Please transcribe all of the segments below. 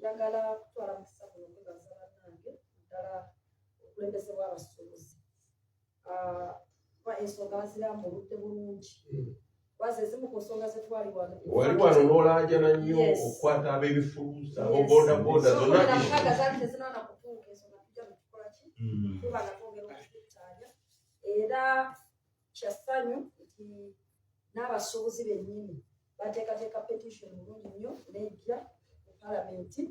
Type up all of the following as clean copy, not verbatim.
Njagala kutwala mukisa guno okwebaza bannange, ddala obukulembeze bw'abasuubuzi. Ah, kuba ensonga bazirambuludde bulungi. Waza ezimu ku nsonga zetwali wano. Wali wano n'olaajana nnyo okukwata ab'ebifuluusa, abobodaboda, zonna. Mukaaga zaali tezinaana kutuuka, ensonga tujja mutukola ki? Tuba nga twongera okututtaanya. Era kya ssanyu nti n'abasuubuzi bennyini bateekateeka petition bulungi nnyo nejja mu palamenti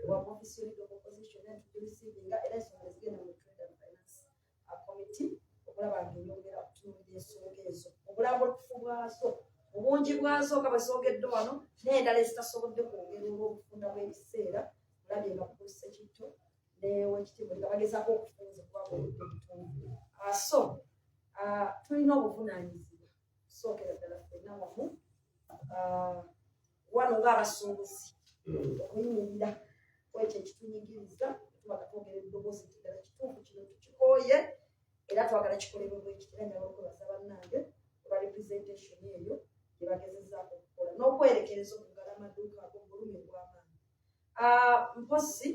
wa office leader of opposition and tugireceivinga, era ensonga ezigenda mu Trade and Finance Committee okulaba nga eyongera okutunuulira ensonga ezo, obulambulukufu bwazo, obungi bwazo nga bwe zoogedde wano n'endala ezitasobodde kwongera olw'obufunda bw'ebiseera. Mulabye nga mukulu Sekitto newekitiibwa nga bagezaako okufunza kubanga obudde butono. So tulina obuvunaanyizibwa sookera ddala ffenna wamu wano ng'abasuubuzi okuyimirira kwekyo ekitunyigiriza, tuba nga twogera eddoboozi nti ddala kituufu, kino tukikooye era twagala kikolebwe bwekiti. Era njagala okwebaza bannange olwa representation eyo gye bagezezaako okukola n'okwerekereza okugala amaduuka ago mu bulumi obw'amaanyi. Mpozi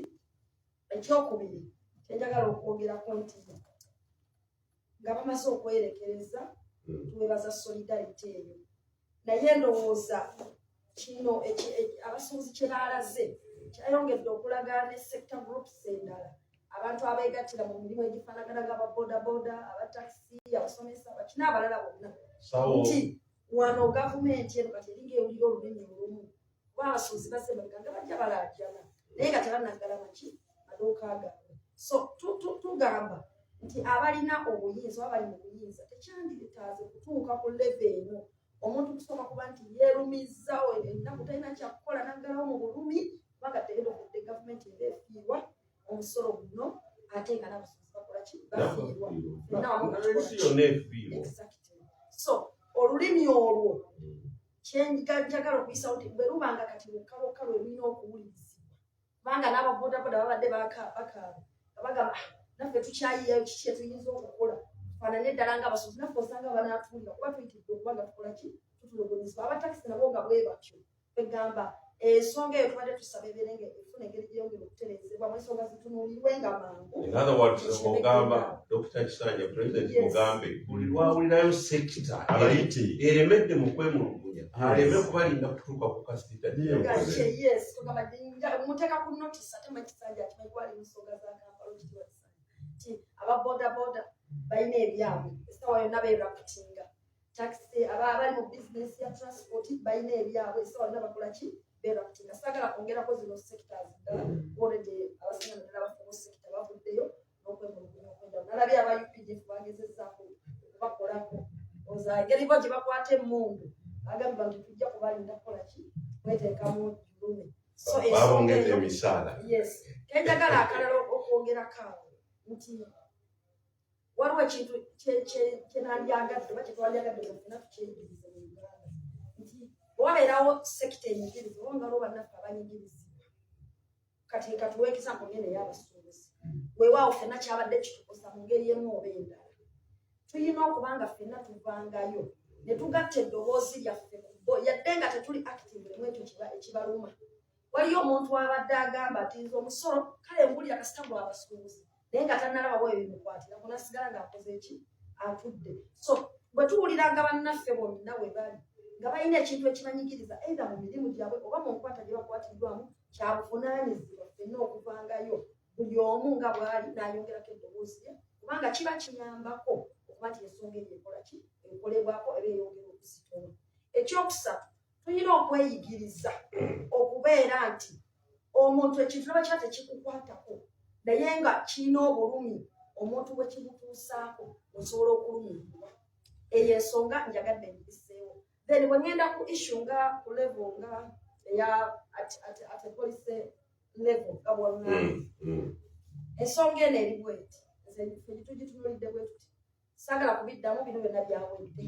ekyokubiri kyenjagala okwogerako nti nga bamaze okwerekereza, tuwebaza solidarity eyo, naye ndowooza kino abasuubuzi kye baalaze kyayongedde okulaga ne sector groups endala, abantu abeegattira mu mirimu egifaanagana nga ababodaboda, abatakisi, abasomesa, bakina, abalala bonna, nti wano gavumenti eno kati eringa ewulira olulimi olumu, kuba abasuubuzi bazze mabega nga bajja balaajana naye nga tebanaggala maki maduuka gaabwe. So tugamba nti abalina obuyinza oba bali mu buyinza tekyandiretaaze kutuuka ku level eno, omuntu kusooka kuba nti yeerumizza ennaku, talina kyakukola, naggalawo mu bulumi, kubanga teerokudde gavumenti eba efiirwa omusolo guno, ate nga n'abasuubuzi bakola ki? Bafiirwa. Ffenna wamu nga tukola Ensi ki? yonna efiirwa. Exactly. So olulimi olwo kyenjagala okuyisawo nti bwe luba nga kati lwokka lwokka lwe lulina okuwulirizibwa, kubanga n'ababodaboda babadde bakaaba nga bagamba, "Ah, naffe tukyayiyayo kiki etuyinza okukola faanane eddala nga abasuubuzi, naffe osanga banaatuwulira kuba tuyitidde okuba nga tukola ki, tutulugunyizibwa." Abatakisi nabo nga bwe batyo. Kwegamba ensonga eyo tubadde tusaba ebeere nga efuna engeri gyeyongera okutereezebwamu, ensonga zitunuulirwe nga mangu. In other words, ogamba Dr. Kisanja, President, mugambe buli lwawulirayo sector abayite. eremedde mu kwemulugunya, aleme kubalinda kutuuka ku kasita. Yes, kugamba muteeka ku notice, ate makisanja akimanyi kuba ali mu nsonga za Kampala, okitiibwa Kisanja, nti aba boda boda balina ebyabwe, essaawa yonna beeraputinga. Taxi, aba abali mu bizinesi ya transport balina ebyabwe, essaawa yonna bakola ki? Beeraputinga. Saagala kwongerako zino sectors ddala, already abasinga naddala abafumu sector bavuddeyo n'okwemulugunya okwenjawulo. Nalabye aba UPDF bagezezzaako okubakolako, oza engeri bo gye bakwata emmundu, bagambye nti tujja kubalinda kukola ki? Kweteekamu julume. So ensonga babongeza eyo emisaala. Yes, kenjagala akalala okwongerako awo nti waliwo ekintu kyenandyagadde oba kyetwandyagadde nga ffenna tukyeyigirize mu Uganda, nti wabeerawo sector enyigiriza oba nga waliwo bannaffe abanyigirizibwa. Kati katuwe example ngene ey'abasuubuzi, weewaawo ffenna kyabadde kitukosa mu ngeri emu oba endala, tulina okuba nga ffenna tuvangayo ne tugatta eddoboozi lyaffe ku bo, yadde nga tetuli active mu ekyo ekibaluma. Waliyo omuntu abadde agamba nti nze omusolo kale ngulira kasita gwa basuubuzi, naye nga tannalaba bweyo bimukwatira kunasigala ng'akoze eki? Atudde. So bwe tuwuliranga bannaffe bonna we bali nga balina ekintu ekibanyigiriza, either mu mirimu gyabwe oba mu nkwata gye bakwatiddwamu, kyabuvunaanyizibwa ffenna okuvangayo, buli omu nga bw'ali n'ayongerako eddoboozi lye, kubanga kiba kiyambako okuba nti ensonga eyo ekola ki? Ekolebwako eba eyongera okuzitowa. Ekyokusatu, tulina okweyigiriza okubeera nti omuntu ekintu naba kiba tekikukwatako, naye nga kirina obulumi omuntu bwe kimutuusaako, osobola okulumirirwa eyo ensonga. Njagadde ngibiseewo. Then bwe ngenda ku issue nga ku level nga eya at a policy level nga bw'oŋŋambye, ensonga eno eri bweti, nze ffe tugitunulidde bwe tuti. Saagala kubiddamu, bino byonna byawedde.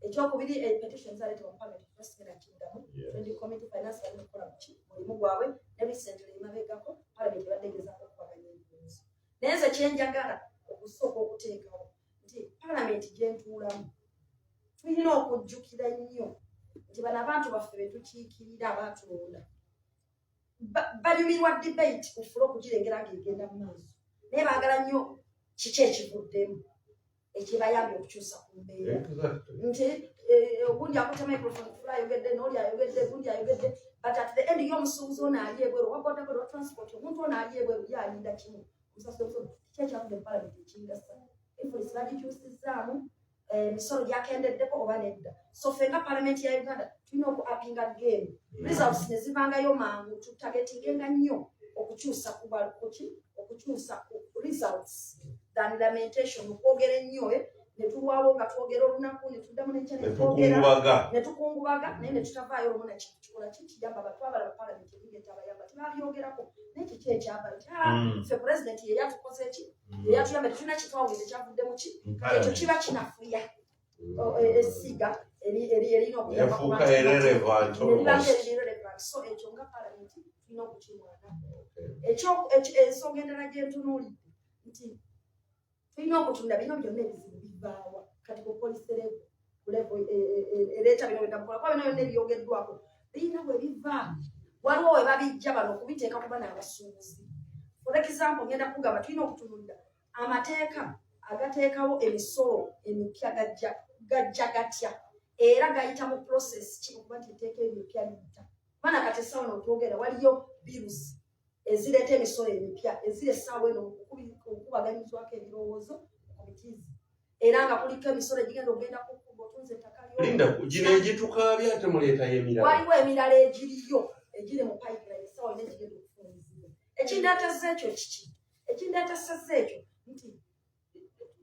Ekyokubiri, petition zaleetebwa mu parliament, tosigala kiddamu. Trade committee, finance balina okukola muki mulimu gwabwe, ne recently emabegako parliament ebadde egezaako okubaganya ebirowoozo. Naye nze kyenjagala okusooka okuteekawo nti parliament gyentuulamu, tulina okujjukira nnyo nti bano abantu baffe betukiikirira abaatulonda. Banyumirwa debate ku floor okugirengera ng'egenda mu maaso, naye baagala nnyo kiki ekivuddemu ekibayambye okukyusa ku mbeera. Nti ogundi akutte microphone, floor, ayogedde, n'oli ayogedde, gundi ayogedde, but at the end y'omusuubuzi ono ali ebweru, owa bodaboda, wa transport, omuntu ono ali ebweru ye alinda kimu, omusasula omusolo. Kiki ekyavudde mu parliament ekingasa? EFRIS bagikyusizzaamu, emisolo gyakendeddeko oba nedda? So ffe nga parliament ya Uganda tulina oku uppinga game, results ne zivangayo mangu. Tutargetingenga nnyo okukyusa kuki, okukyusa ku results than lamentation, okwogera ennyo, ne tulwawo nga twogera olunaku ne tuddamu nenkya ne twogera. Netukungubaga. Ne tukungubaga, naye ne tutavaayo olumu nakikola ki kiyamba abantu abalaba parliament eringa etabayamba. Tebabyogerako, naye kiki ekyava nti ffe president ye yatukoze ki, ye yatuyamba, tetulina kitwawulire kyavuddemu ki. Ekyo kiba kinafuya essiga erina okuyamba ku Efuuka bantu. irrelevant Neribanga almost. eriri relevant. So ekyo nga parliament tulina okukirwana. Ensonga endala gyentunuulidde nti tulina okutunda bino byonna ebizibu bivaawa kati ku policy level, ku level ereeta bino byenamukola, kuba bino byonna ebyogeddwako birina bwe biva, waliwo we babijja bano okubiteeka ku bano abasuubuzi. For example, ngenda kugamba tulina okutunulira amateeka agateekawo emisolo emipya, gajja gatya era gayita mu process ki okuba nti etteeka eryo epya liyita. Kubana kati essaawa eno twogera waliyo bills ezireeta emisolo emipya eziri essaawa eno okukubaganyizwako ebirowoozo mu committees, era nga kuliko emisolo egigenda okugenda kukuba otunza ettaka lyo. Linda, gino egitukaabya ate muleetayo emirala. Waliwo emirala egiriyo egiri mu pipeline essaawa yonna egigenda okufulumizibwa. Ekindeeteza ekyo kiki? Ekindeeteseza ekyo nti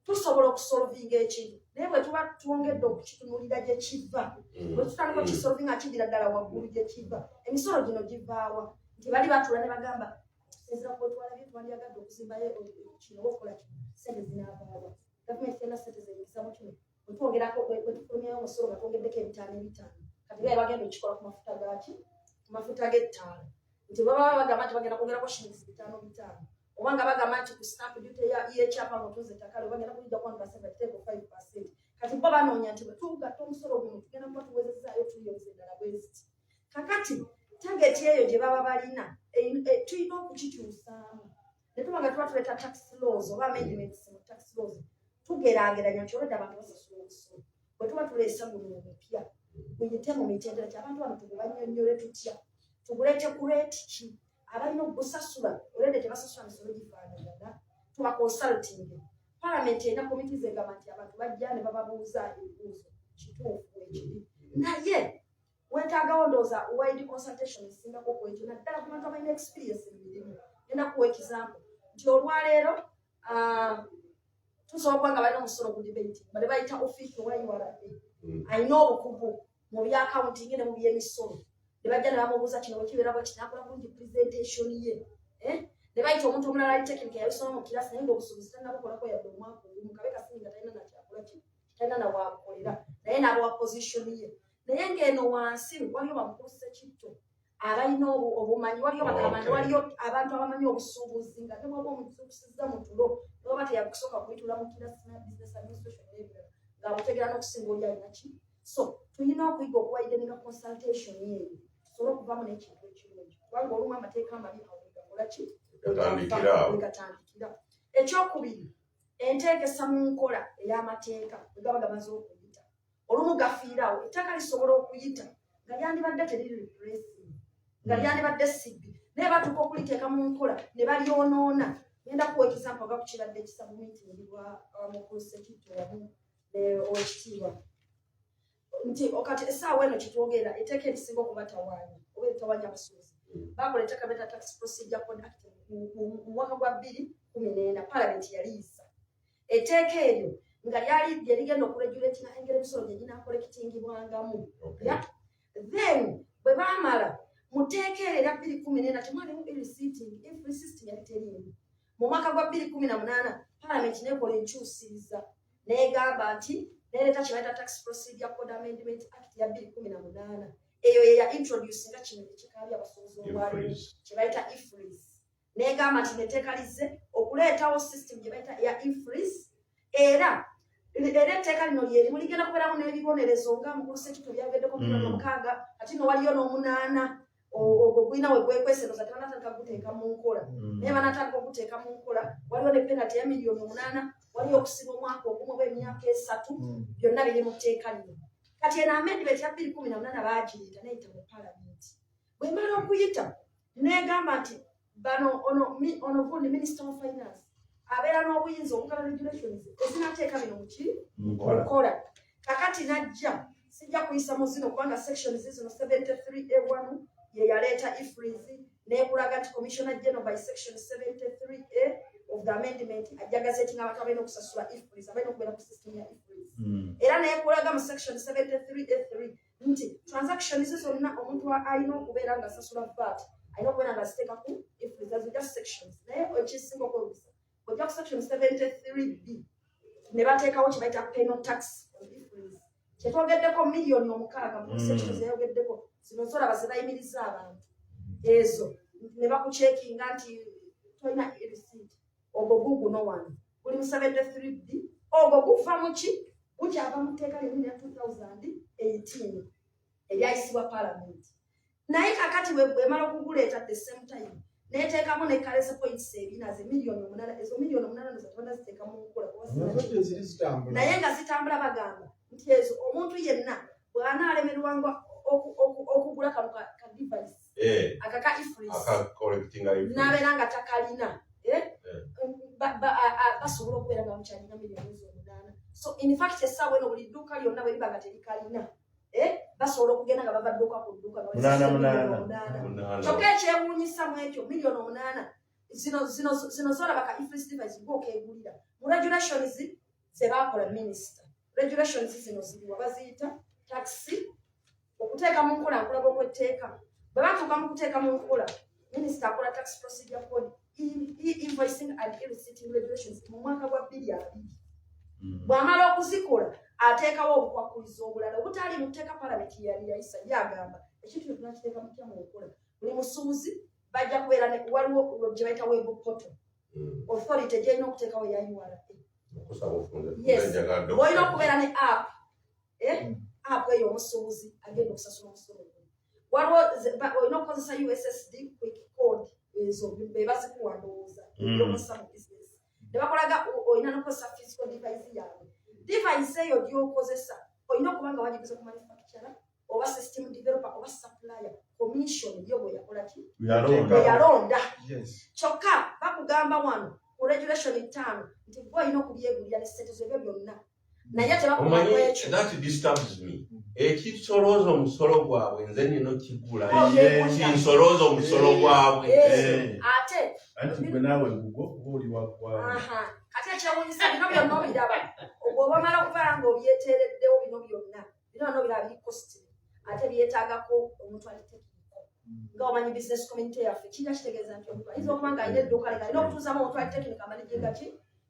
tusobola okusolvinga ekintu, naye bwe tuba twongedde okukitunulira gye kiva, bwe tutandika okukisolvinga kigira ddala waggulu gye kiva. Emisolo gino givaawa? Nti bali batuula ne bagamba, okusinziira ku bwetwalabye, twandyagadde okuzimbayo kino oba okukola kino, sente zinaavaawa? Gavumenti terina sente zeyingiza mu kino. Bwe twongerako, bwe tufulumyayo omusolo nga twongeddeko ebitaano ebitaano, kati baye bagenda okukikola ku mafuta gaki, ku mafuta g'ettaala, nti baba bagamba nti bagenda kwongerako shillings bitaano bitaano, oba nga bagamba nti ku stamp duty y'ekyapa ng'otunze ettaka lyo bagenda kuyijja 1%, bakiteeko 5%. Kati bo banoonya nti bwe tugatta omusolo guno tugenda kuba tuwezezaayo trillions endala bwe ziti. Kakati target eyo gye baba balina, tulina okukikyusaamu ne tuba nga tuba tuleeta tax laws oba amendments mu tax laws, tugeraageranya nti olwedde abantu basasula omusolo, bwe tuba tuleesa guno omupya guyite mu mitendera ki, abantu bano tugubannyonnyole tutya, tuguleete ku rate ki, abalina okugusasula olwedde tebasasula misolo gifaanagana, tuba consulting. Parliament erina committees egamba nti abantu bajja ne bababuuza ebibuuzo, kituufu ekiri, naye weetaagawo ndowooza wide consultation esingako ku ekyo, naddala ku bantu abalina experience mu mirimu. Ngenda kuwa example nti olwaleero tusobola okuba nga balina omusolo ku debate nga ne bayita official wa URA alina obukugu mu bya accounting ne mu by'emisolo, ne bajja ne bamubuuza kino bwekibeera bwe kinakola bulungi presentation ye, eh? Ne bayita omuntu omulala ali technical, yabisoma mu kirasi, naye ng'obusuubuzi tannabukolako yadde omwaka ogumu, kabe kasinga nga talina nakyakola ki, talina nawabukolera, naye n'abawa position ye. Naye ng'eno wansi waliyo bamukulu Ssekitto abalina obumanyi, waliyo bakamanda, waliyo abantu abamanyi obusuubuzi, nga ne bwaba omuzuukusizza mu tulo, newaba teyakusooka kuyitula mu kirasi na business administration n'ebirala, ng'abutegeera n'okusinga oli alina ki. So tulina okuyiga okuwideninga consultation eyo tusobole okuvaamu n'ekintu ekirungi, kubanga olumu amateeka amabi awo wegakola ki? Gatandikira awo. Wegatandikira. Ekyokubiri, enteekesa mu nkola ey'amateeka bwe gaba gamaze okuyita, olumu gafiiraawo. Etteeka lisobola okuyita nga lyandibadde teriri repressive, nga lyandibadde sibbi, naye batuuka okuliteeka mu nkola ne balyonoona. Ngenda kuwa example nga kukibadde ekisubmittingibwa mukulu Ssekitto wamu owekitiibwa, nti kati essaawa eno kyetwogera, etteeka erisinga okubatawaanya oba eritawaanya abasuubuzi, bakola etteeka beta Tax Procedure Code Act mu mwaka gwa 2014. Parliament yaliyisa etteeka eryo nga lyali lyerigenda okuregulatinga engeri emisolo gye ginaacollectingibwangamu. Yeah. Then bwe baamala mu tteeka eryo erya 2014 temwalimu e-receipting, e-receipting system yali teriimu. Mu mwaka gwa 2018 parliament nekola enkyusiriza negamba nti nereeta kye bayita Tax Procedure Code Amendment Act ya 2018. Eyo ye ya introducinga kino ekikaabya abasuubuzi olwaleero kye bayita EFRIS, negamba nti neteeka lizze okuleetawo system gye bayita eya EFRIS, era etteeka lino lyerimu ligenda kubeeramu n'ebibonerezo nga mukulu Ssekitto byayogeddeko, milioni 6, ati no waliyo n'omunaana. Ogwo gulina we gwekweseroza, tebanatandika kuguteeka mu nkola. Naye banatandika okuguteeka mu nkola, waliwo ne penalty ya 8 million, waliwo okusiba omwaka ogumu oba emyaka 3. Byonna biri mu tteeka lino. Kati eno amendment ya 2018 baagireeta, neyita mu palamenti. Bwemala okuyita, negamba nti bano ono gundi minister of finance abeera n'obuyinza obukala regulations ezinateeka bino muki nkola. Kakati najja, sijja kuyisa mu zino kubanga sections zino 73 A1 ye yaleeta EFRIS, nekulaga nti commissioner general by section 73A of the amendment ajja gazetting abantu abalina okusasula EFRIS, abalina okubeera ku system ya EFRIS. Era nekulaga mu section 73 A3 nti transactions zonna omuntu alina okubeera nga asasula VAT alina okubeera nga aziteeka ku EFRIS. Azo just sections, naye ekisinga okwewusa, ojja ku section 73B ne bateekawo kye bayita penal tax on EFRIS, kyetwogeddeko 6 million mu section zeyogeddeko zino zolaba ze bayimiriza abantu ezo ne bakucheckinga nti tolina receipt. Ogwo guguno wano guli mu 73B. Ogwo guva mu ki? Gukyava mu tteeka lyennini lya 2018 eryayisibwa palamenti. Naye kakati bwemala okuguleeta, the same time neteekamu ne currency points ebina ze 8 million. Ezo 8 million noza tebanaziteeka mu nkola kuba Nazo gye ziri zitambula. Naye nga zitambula, bagamba nti ezo omuntu yenna bw'anaalemerwanga okugula kano ka device akaka EFRIS, aka collecting EFRIS. N'abeera nga takalina, eh? Basobola okubeera nga bamukyalina 8 million. So in fact essaawa eno buli dduuka lyonna bwe liba nga terikalina, eh? Basobola okugenda nga bava dduuka ku dduuka nga Munaana, basasula munaana. 8 million. Munaana. Kyokka ekyewuunyisa mu ekyo, 8 million zino zolaba ka EFRIS device gwokeegulira mu regulations ze baakola minisita. Regulations zino ziriwa? Baziyita tax okuteeka mu nkola. Nkulaga okwetteeka bwe batuuka mu kuteeka mu nkola, minisita akola tax procedure code, e-invoicing and e-receipting regulations mu mwaka gwa 2020. Bw'amala okuzikola, ateekawo obukwakkulizo obulala obutaali mu tteeka palamenti yali yayisa. Ye agamba ekintu kino tunakiteeka mutya mu nkola? Buli musuubuzi bajja kubeera waliwo gye bayita web portal authority gyerina okuteekawo eya URA. Okusaba ofunze. Yes. Njagala doctor. Olina okubeera ne app, eh? App eyo omusuubuzi agenda okusasula omusolo gwe. Waliwo olina okukozesa USSD quick code, ezo be bazikuwa ndowooza ebyokozesa mu business ne bakolaga olina nokukozesa physical device yaabwe. Device eyo gy'okozesa olina okuba nga wagiguze ku manufacturer oba system developer oba supplier commission yo bwe yakola ki? Yalonda. Bwe yalonda. Kyokka bakugamba wano ku regulation 5 nti gwe olina okubyegulira ne sente zo ebyo byonna, naye tebakuba Omanyi, ku ekyo. that disturbs me. Ekisolooza omusolo gwabwe nze nina okigula. Kinsolooza omusolo gwabwe. Ate Anti gwe naawe gugwo kuba oli waggwanga. Aha. Kati ekyewuunyisa, bino byonna obiraba, bw'obamala okubeera ng'obyeteereddewo bino byonna, bino byonna obiraba biri costly, ate byetaagako omuntu ali technical. Nga omanyi business community yaffe, kijja kitegeeza nti omuntu ayinza okuba ng'alina edduuka lye, alina okutuuzamu omuntu ali technical amanyiginga ki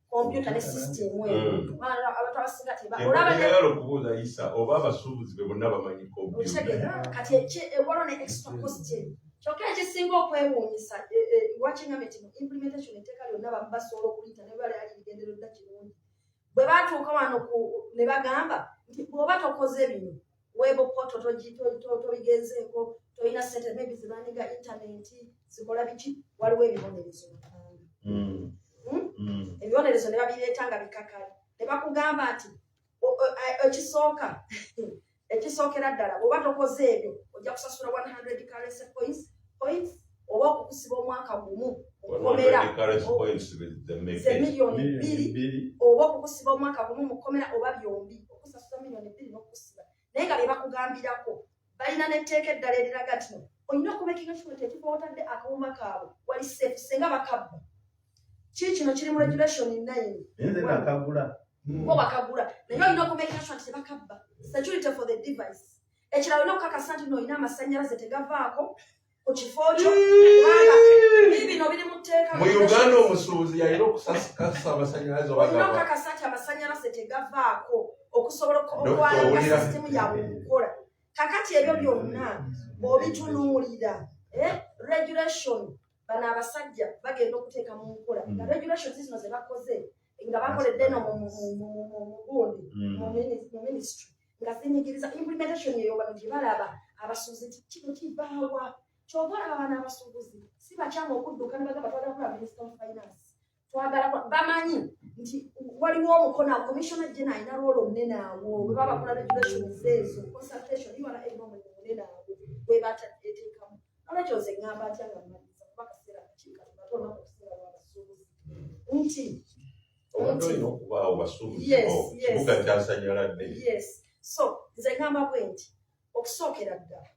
kompyuta ne system eyo. Kubanga abantu abasinga teba olaba Njagala okubuuza Isa oba abasuubuzi be bonna bamanyi kompyuta. Okitegeera? Kati waliwo ne extra cost eri. Kyokka ekisinga okwewuunyisa, wakingambe nti mu implementation etteeka lyonna basobola okuyita ne bala yali ligendero dda kirungi. Bwe batuuka wano ne bagamba nti bw'oba tokoze bino, web portal tobigenzeeko, tolina sente maybe zibaniga internet zikola biki, waliwo ebibonerezo mukanga. Ebibonerezo ne babireeta nga bikakali, ne bakugamba nti ekisooka, ekisookera ddala, bw'oba tokoze ebyo ojja kusasula 100 currency points oba okukusiba omwaka gumu mu kkomera. 100 currency points with the Ze miliyoni Miliyoni bbiri bbiri. Oba okukusiba omwaka gumu mu kkomera oba byombi, okusasula 2 million n'okukusiba. Naye nga bye bakugambirako balina n'etteeka eddala eriraga nti no olina okumakinga sure nti ekifo otadde akawuma kaabwe wali safe, senga bakabba. Kii kino kiri mu regulation 9. Naye nze nakagula. Bo bakagula, naye olina okumakinga sure nti tebakabba, security for the device. Ekirala, olina okukakasa nti no olina amasannyalaze tegavaako ku kifo kyo, kubanga bino biri mu tteeka. Mu Uganda omusuubuzi yalina okusakasa amasanyalaze oba Olina gava. okukakasa nti amasannyalaze tegavaako okusobola Dokita, okwalanga owulira? sisitimu yaabwe okukola. Kakati ebyo byonna bw'obitunuulira, regulation bano abasajja bagenda okuteeka mu nkola nga regulations zino ze bakoze nga bakoledde eno mu gundi mu ministry nga zinyigiriza implementation eyo. Bano gye balaba abasuubuzi nti kino kibaawa. Kyova olaba bano abasuubuzi si bakyamu okudduka ne bagamba twagala kulaba Minister of Finance, twagala bamanyi nti waliwo omukono. Commissioner General alina role omunene awo bwe baba bakola regulations ezo, consultation. URA erina omulimu munene awo bwe bateekamu. Nolwekyo nze ŋŋamba atya nga mmaliriza, kuba akaseera kakiika tubate olunaku okusinga lwabasuubuzi, nti Obadde olina okubaawo basuubuzi. Yes. Kibuga kyasanyaladde. Yes, so nze ŋŋamba bwe nti okusookera ddala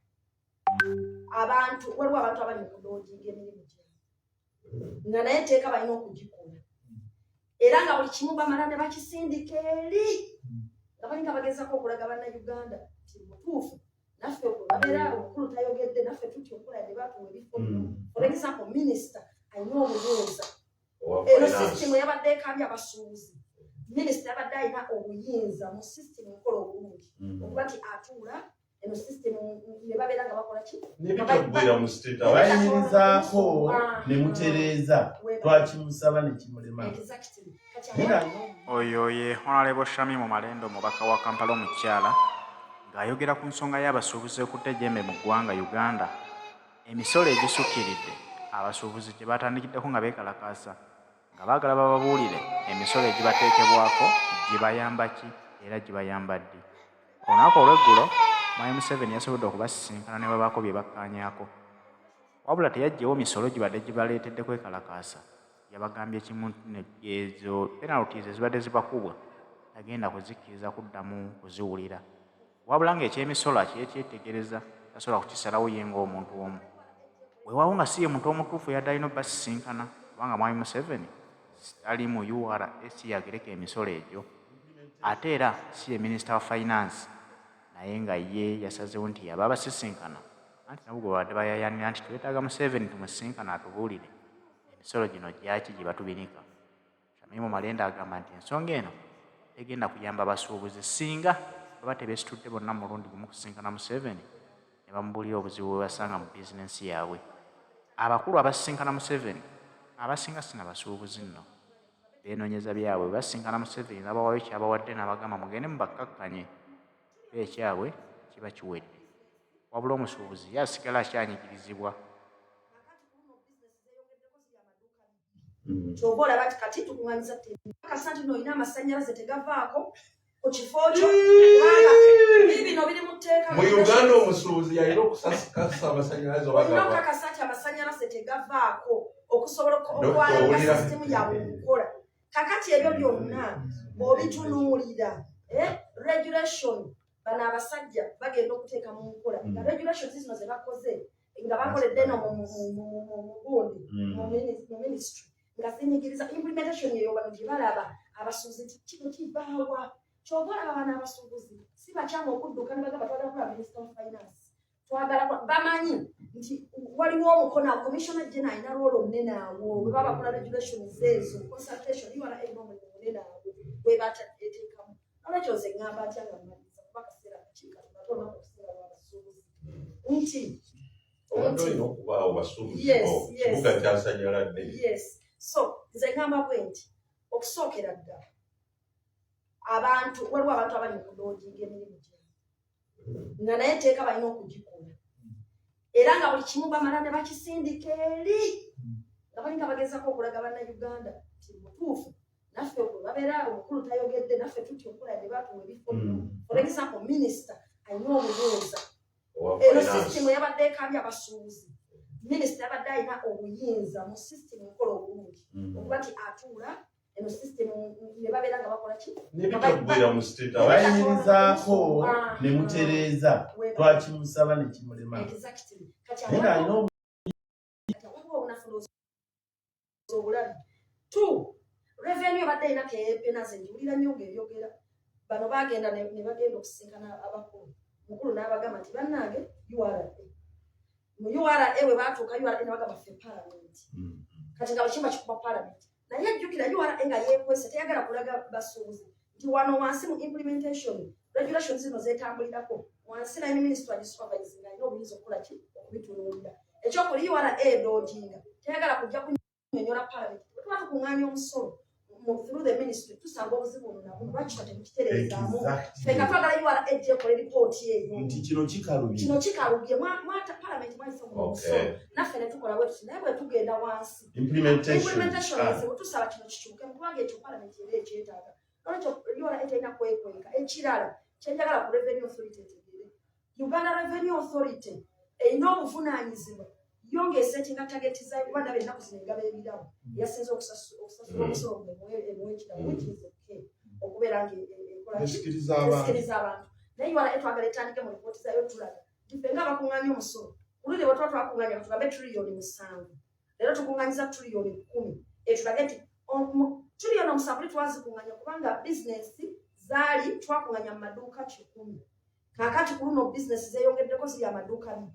abantu, waliwo abantu abali mu kudodginga emirimu gyabwe nga naye etteeka balina okugikola, era nga buli kimu bamala ne bakisindika eri nga balinga bagezako okulaga Bannayuganda nti mutuufu naffe babeera omukulu tayogedde, naffe tutya okukola ne batuwa ebifo. For example, minisita alina obuyinza Owa eno finance. Sisitimu yabadde ekabya abasuubuzi. Minisita yabadde alina obuyinza mu sisitimu enkola obulungi okuba nti atuula eno sisitimu ne babeera nga bakola ki? N'ebitaggwera mu State House. Bayimirizaako ne mutereeza, twakimusaba ne kimulema. Exactly. Kati Naye ng'alina Oyo ye Honorable Shamim Malende, omubaka wa Kampala omukyala, ng'ayogera ku nsonga y'abasuubuzi okudda ejjembe mu ggwanga Uganda, emisolo egisukkiridde abasuubuzi gye batandikiddeko nga beekalakaasa, nga baagala bababuulire emisolo egibateekebwako gibayamba ki era gibayamba ddi. Olunaku olw'eggulo Mwami Museveni yasobodde okubasisinkana ne babaako bye bakkaanyaako, wabula teyaggyewo misolo gibadde gibaleetedde kwekalakaasa. Yabagambye kimu, ezo penalties ezibadde zibakubwa tagenda kuzikkiriza kuddamu kuziwulira, wabula ng'ekyemisolo akyekyetegereza, tasobola kukisalawo ye ng'omuntu omu. Weewaawo nga si ye muntu omutuufu yadde alina obbasisinkana, kubanga Mwami Museveni tali mu URA, si yagereka emisolo egyo, ate era si ye Minisita wa Finance, naye nga ye yasazeewo nti yaba abasisinkana, anti nabo gwe babadde bayayanira nti twetaaga Museveni tumusisinkane atubuulire emisolo gino gyaki gye batubinika. Shamimu Malende agamba nti ensonga eno tegenda kuyamba basuubuzi singa baba tebeesitudde bonna mu mulundi gumu kusisinkana Museveni ne bamubuulira obuzibu bwe basanga mu bizinensi yaabwe. Abakulu abasisinkana Museveni abasinga si na basuubuzi nno, beenoonyeza byabwe. Bwe basisinkana Museveni n'abawaayo kyabawadde n'abagamba mugende mubakkakkanye, bo ekyabwe kiba kiwedde, wabula omusuubuzi ye asigala akyanyigirizibwa. Kyova olaba nti kati tukuŋŋanyiza kasa nti nolina amasannyalaze tegavaako ku kifo kyo, kubanga bino biri mu tteeka. Mu Uganda omusuubuzi yalina okusasukasa amasanyalaze oba Olina gava. okukakasa nti amasannyalaze tegavaako okusobola Dokita, okwalanga owulira? sisitimu yaabwe okukola. Kakati ebyo byonna bw'obitunuulira, regulation bano abasajja bagenda okuteeka mu nkola nga regulations zino ze bakoze nga bakoledde eno mu gundi mu ministry nga zinyigiriza implementation eyo, bano gye balaba abasuubuzi nti kino kibaawa. Kyova olaba bano abasuubuzi si bakyamu okudduka ne bagamba twagala kulaba Minister of Finance, twagala bamanyi nti waliwo omukono. Commissioner General alina role omunene awo bwe baba bakola regulations ezo, consultation. URA erina omulimu munene awo bwe bateekamu. Nolwekyo nze ŋŋamba atya nga mmaliriza, kuba akaseera kakiika tubate olunaku okusinga lwabasuubuzi, nti Obadde olina okubaawo basuubuzi. Yes. Kibuga kyasanyaladde. Yes, so nze ŋŋamba bwe nti okusookera ddala abantu, waliwo abantu abali mu kudodginga emirimu gyabwe nga naye etteeka balina okugikola, era nga buli kimu bamala ne bakisindika eri nga balinga bagezako okulaga Bannayuganda nti mutuufu naffe bwe babeera omukulu tayogedde, naffe tutya okukola ne batuwa ebifo. For example, minisita alina obuyinza Owa eno finance. sisitimu yabadde ekabya abasuubuzi. Minisita yabadde alina obuyinza mu sisitimu enkola obulungi okuba nti atuula eno sisitimu ne babeera nga bakola ki? N'ebitaggwera mu State House. Bayimirizaako ne mutereeza, twakimusaba ne kimulema. Exactly. Kati Naye ng'alina waliwo obunafu obulabi. Two, revenue ebadde erina keyepenaze, njiwulira nnyo ng'eyogera. Bano bagenda ne bagenda okusinkana abakulu, mukulu n'abagamba nti bannange URA, mu URA bwe batuuka URA ne bagamba ffe parliament. Kati nga bakimba kikuba parliament, naye jjukira URA nga yeekwese, teyagala kulaga basuubuzi nti wano wansi mu implementation regulations zino zetambulirako wansi, naye minisitule agisupervise nga alina obuyinza okukola ki? Okubitunuulira. Ekyokuli, URA edodginga, teyagala kujja kunyonyola parliament bwe tuba tukuŋŋaanya omusolo. Through the ministry tusanga obuzibu buno nabuno, lwaki kino temukitereezaamu? Exactly. Ffe nga twagala URA ejja ekola eripooti eyo nti kino kikalubye. Kino kikalubye. Palamenti mwayise mu musolo, naffe ne tukola bwe tuti, naye bwe tugenda wansi, implementation. Implementation Ah. ezibu. Tusaba kino kikyuke, kubanga ekyo palamenti era ekyetaaga. Nolwekyo URA terina kwekweka. Ekirala kyenjagala ku Revenue Authority etegere, Uganda Revenue Authority erina obuvunaanyizibwa yo ng'esettinga target zayo, kuba ndaba ennaku zino engaba ebirabo, yasinze okusasula omusolo emuwa ekirabo, which is okay, okubeera nga ekola ki? Esikiriza abantu. Esikiriza abantu. Naye URA etwagala etandike mu ripooti zayo tulaga nti ffe nga abakuŋŋaanya omusolo, oluli bwe tuba twakuŋŋaanya, tugambe 7 trillion, leero tukuŋŋaanyiza 10 trillion, etulage nti 7 trillion twazikuŋŋaanya kubanga bizinesi zaali twakuŋŋaanya mu maduuka 100, kaakati ku luno bizinesi zeeyongeddeko ziri amaduuka 200.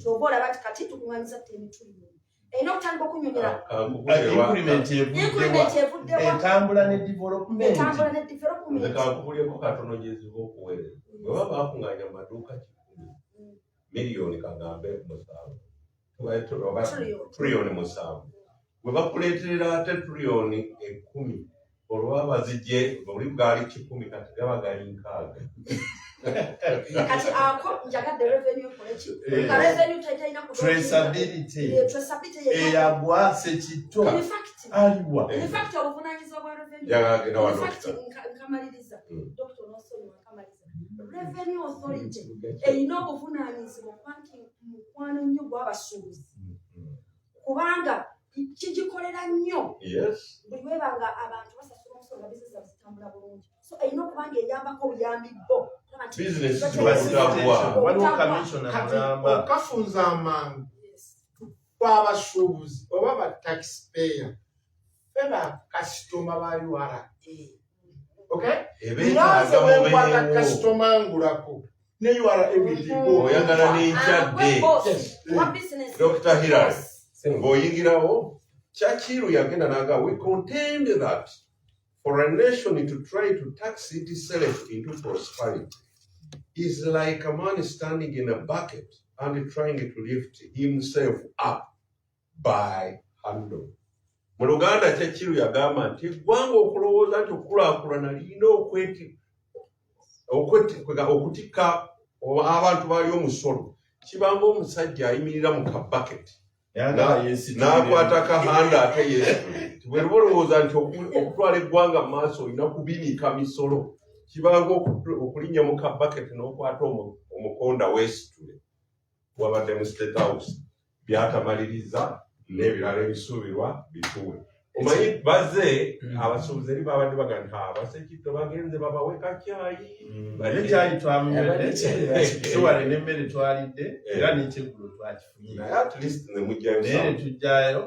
Kyova olaba nti kati tukuŋŋaanyiza 10 trillion. Erina okutandika okunyonyola Increment evuddewa? Increment evuddewa? Etambula ne development. Etambula ne Nze development. Kankubulyeko katono gyeziva okuweereza. Bwe baba bakuŋŋaanya mu maduuka 100 miliyoni kagambe 7, oba Trillion. 7 trillion, bwe bakuleeterera ate 10 trillion, olwo baba bazigye buli gaali 100, kati gaba gali 60. Kati ako njagadde revenue ekole ki? Eh. Nga revenue talina Traceability. Traceability yenna. Eyagwa Sekitto In fact, aliwa? in fact, obuvunaanyizibwa bwa revenue, Njagala genda wa in fact, doctor. nkamaliriza. Doctor, nosonyiwa, nkamaliriza. Revenue Authority erina obuvunaanyizibwa okuba nti mukwano nnyo gw'abasuubuzi, kubanga kigikolera nnyo buli weba nga abantu basasula omusolo nga bizinesi zaabwe zitambula bulungi. So erina okuba nga eyambako obuyambi bo. Olaba nti Business Facilitation. Waliwo Obutagwa. commissioner Kati mulamba. okafunza amangu, kwabasuubuzi oba ba taxpayer, fe bakasitoma ba URA, okay? Ebeetaaga Nganze bwenkwata mubeewo. Kasitoma ngulako ne URA ebirigo. Oyagala Ah, n'enkyadde. gwe boss, Yes. wa business. Dr. Hillary. Boss. Ng'oyingirawo, Churchill yagenda n'agamba, "We contend that for a nation to try to tax itself into prosperity is like a man standing in a bucket and trying to lift himself up by handle." Mu Luganda, Churchill yagamba nti eggwanga okulowooza nti okukulaakulana lirina okutikka abantu bali omusolo, kibanga omusajja ayimirira mu kabaketi Yagala yeesitulire. N'akwata kahanda ate yeesitule. Bwe luba olowooza nti okutwala eggwanga mu maaso olina kubinika misolo, kibanga okulinnya mu kabaketi n'okwata omukonda weesitule. Wabadde mu State House byatamaliriza n'ebirala ebisuubirwa bituwe. Omanyi bazze abasuubuzi eri babadde baga nti abasekitto bagenze babawe kakyayi. Naye kyayi twamunywedde, tuwale n'emmere twalidde, era n'ekyeggulo twakifunye. Naye at least ne mugjayo. Naye ne tujjayo.